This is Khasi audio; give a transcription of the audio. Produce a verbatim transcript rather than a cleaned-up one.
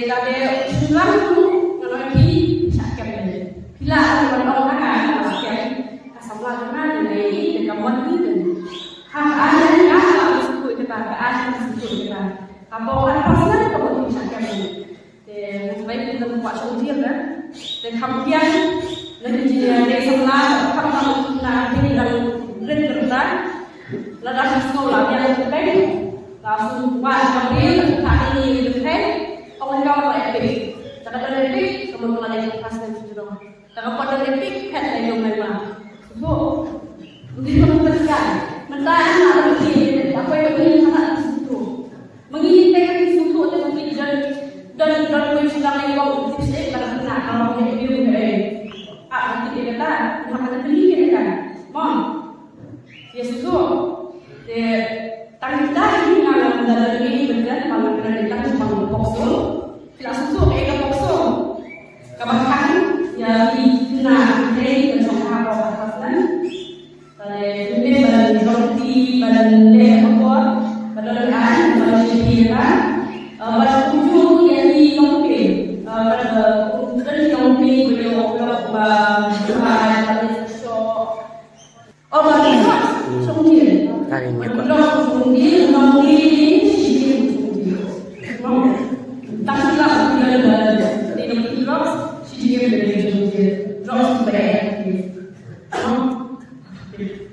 Te da de shimlang tu ngan ong phi shah kem ne. Phi lah ban ong ha nga nga shah kem. Ka samla jong nga ne ne i ne ka mon i ne. Ha ka ai ne nga la sngewthuh ïa kata, ka ai ne sngewthuh ïa kata. Ka bok ka pas ne ka mon i shah kem ne. Te ngan bai phi ngan kwah shong jia ne. Te kham biang ne ki jia ne samla kham kham na te dang rit rit. Lada ka sngew la biang ka peng, la sngew ba ka ri la ka ni ka peng, ong ka la epic. Ka da epic, ka mun la ni ka pas ni jurong. Ka ka pot epic, pet la yong lai ma. Bo. Ni ka mun ka. Mynta na la ni, apa yang ni sana tu. Mengi te ka ni suku te mengi don don don ko sudah ni ko tipsik la na ka ni ni ni. Ah, nanti dia kata, apa kata ni dia kata. Mom. Ïa sutu. Te tang kita hi nga la da da ni bynta ma nga kena ni tang pang pokso. Phi la sutu eh ka pokso. Ka ba khang ïa ni na ni ka jong ha ko ka pas nan. Ka le ni ban jong ti ban le ko ko. Ka da ai ban ni ti ka. Ban kuju ïa ni long pi. Ban kuju long pi ko yo ko ba ba ka le so. Oh, bagi drugs, sungkil. Bagi drugs, sungkil, sungkil, sungkil. Tak silap, sungkil, sungkil. Drugs, sungkil.